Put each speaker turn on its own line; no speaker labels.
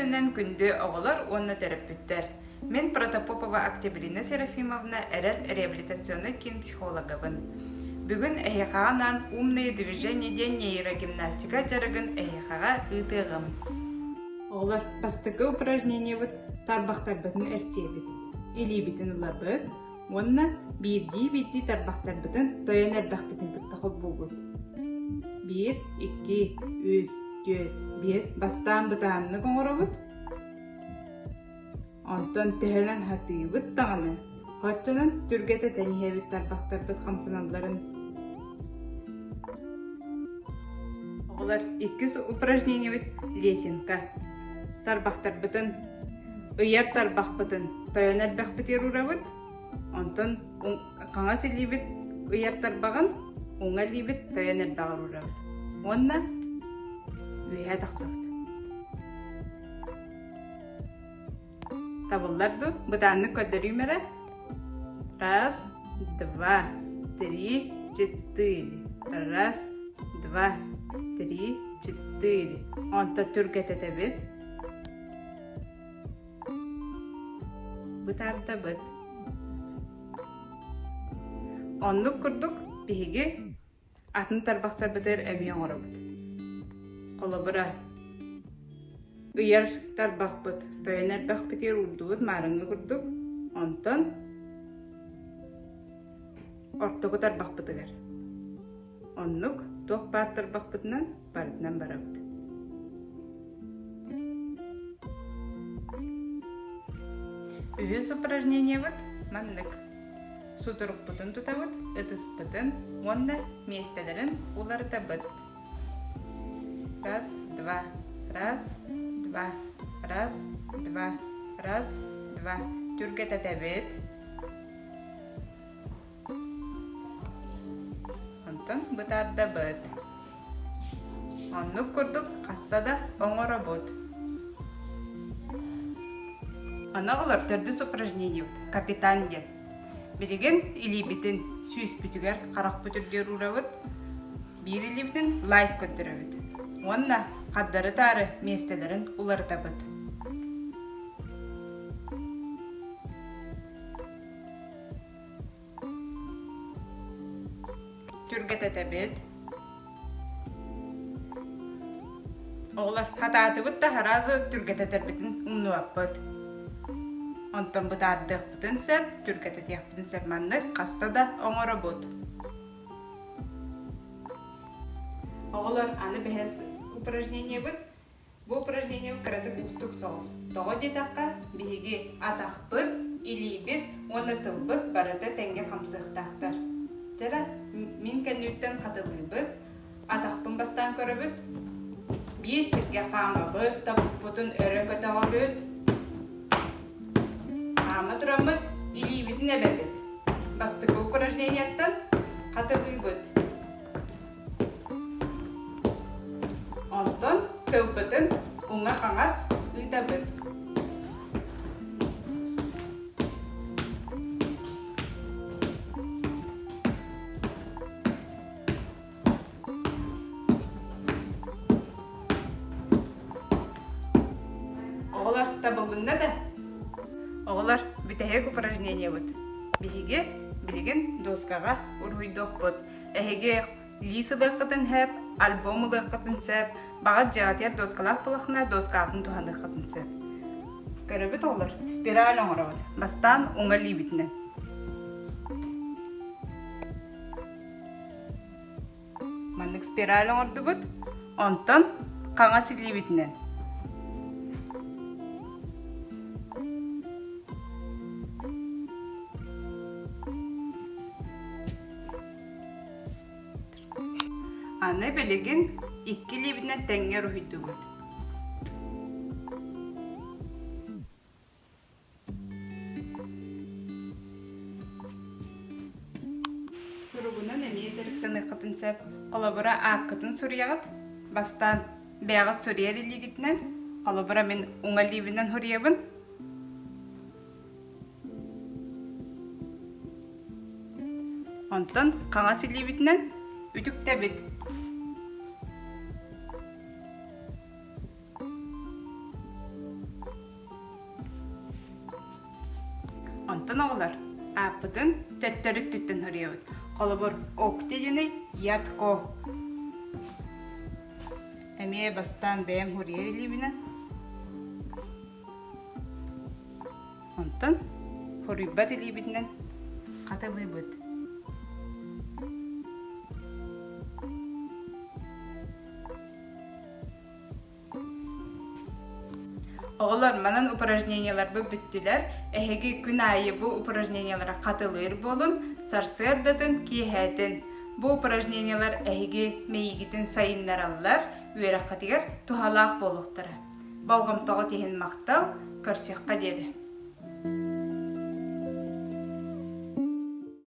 күнүнэн күндү оҕолор уонна төрөппүттэр! Мин Протопопова Октябрина Серафимовна Эрэл реабилитационнай киин психологабын. Бүгүн эһиэхэҕэ анаан «Умные движения» диэн нейрогимнастика дьарыгын эһиэхэҕэ ыытыаҕым. Оҕолор, бастакы упражнениебыт тарбахтарбытын эрчийэбит. Илиибитин ылабыт уонна биирдии-биирдии тарбахтарбытын тойон эрбэхпитин кытта холбуубут. Биир, икки, үс, түөрт, биэс. Бастаан бытааннык оҥоробут. Онтон төһөнөн сатыыбыт даҕаны, оччонон түргэтэтэн иһэбит тарбахтарбыт хамсаналларын. Оҕолор иккис упражнениебыт лесенка. Тарбахтарбытын ыйар тарбахпытын тойон эрбэхпитигэр уурабыт, онтон хаҥас илиибит ыйар тарбаҕын уҥа илиибит тойон эрбэҕэр уурабыт уонна үөһэ тахсабыт. Табыллар дуу? Бытааннык көрдөрүүм эрэ. Раз, два, три, четыре. Раз, два, три, четыре. Онто түргэтэтэбит. Бытаардабыт. Оннук курдук биһиги Атын тарбахтарбытыгар эмиэ оҥоробут. Холобура, ыйар тарбахпыт тойон эрбэхпитигэр уурдубут маарыҥҥы курдук, онтон ортоку тарбахпытыгар. Оннук туох баар тарбахпытынан барытынан барабыт. Үһүс упражнениебыт маннык. Сутурукпутун тутабыт, ытыспытын уонна миэстэлэрин уларытабыт. Раз, два, раз, два, раз, два, раз, два. Түргэтэтэбит. Онтон бытаардабыт. Оннук курдук хаста да оҥоробут. Аны оҕолор төрдүс упражнениебыт капитан диэн. Билигин илиибитин сүүспүтүгэр харахпыт үрдүгэр уурабыт, биир илиибитин лайк көрдөрөбүт уонна хардары-таары миэстэлэрин уларытабыт. Түргэтэтэбит. Оҕолор хатаатыбыт да сразу түргэтэтэрбитин умнубаппыт. Онтон бытаардыахпытын сөп, түргэтэтиэхпитин сөп маннык хаста да оҥоробут. Оҕолор аны бэһис упражнениебыт Бу упражнением кыратык уустук соҕус. Тоҕо диэтэххэ, биһиги атахпыт, илиибит уонна тылбыт барыта тэҥҥэ хамсыахтаахтар. Дьэ эрэ, мин кэннибиттэн хатылыыбыт, атахпын бастаан көрөбүт, биир сиргэ хаамабыт, тобукпутун өрө көтөҕөбүт, хаама тураммыт, илиибитин эбэбит. Бастакы упражнениеттан хатылыыбыт. Онтон тылбытын уҥа-хаҥас ыытабыт. Оҕолор табыллынна да? Оҕолор, бүтэһик упражнениебыт. Биһиги билигин доскаҕа уруһуйдуохпут. Эһиги лиис ылыаххытын сөп, альбом ылыаххытын сөп, баҕар дьиэҕитигэр доскалаах буоллаххына доскаҕытын туһаныаххытын сөп. Көрөбүт оҕолор, спираль оҥоробут. Бастаан уҥа илиибитинэн. Маннык спираль оҥордубут. Онтон хаҥас илиибитинэн. Аны билигин икки илиибитинэн тэҥҥэ уруһуйдубут. Суругунан эмиэ дьарыктаныаххытын сөп. Холобура, ааккытын суруйаҕыт. Бастаан бэйэҕит суруйар илиигитинэн, холобура, мин уҥа илиибинэн суруйабын. Онтон хаҥас илиибитинэн үтүктэбит. Онтон оҕолор ааппытын төттөрү өттүттэн суруйабыт. Холобур, Окти диэни ятко. Эмиэ бастаан бэйэм суруйар илиибинэн. Онтон суруйбат илиибитинэн хатылыыбыт. Оҕолор, манан упражнениеларбыт бүттүлэр. Эһиги күн аайы бу упражнениелары хатылыыр буолун, сарсыардатын, киэһээтин. Бу упражнениелар эһиги мэйиигитин сайыннараллар, үөрэххитигэр туһалаах буолуохтара. Болҕомтоҕут иһин махтал, көрсүөххэ диэри.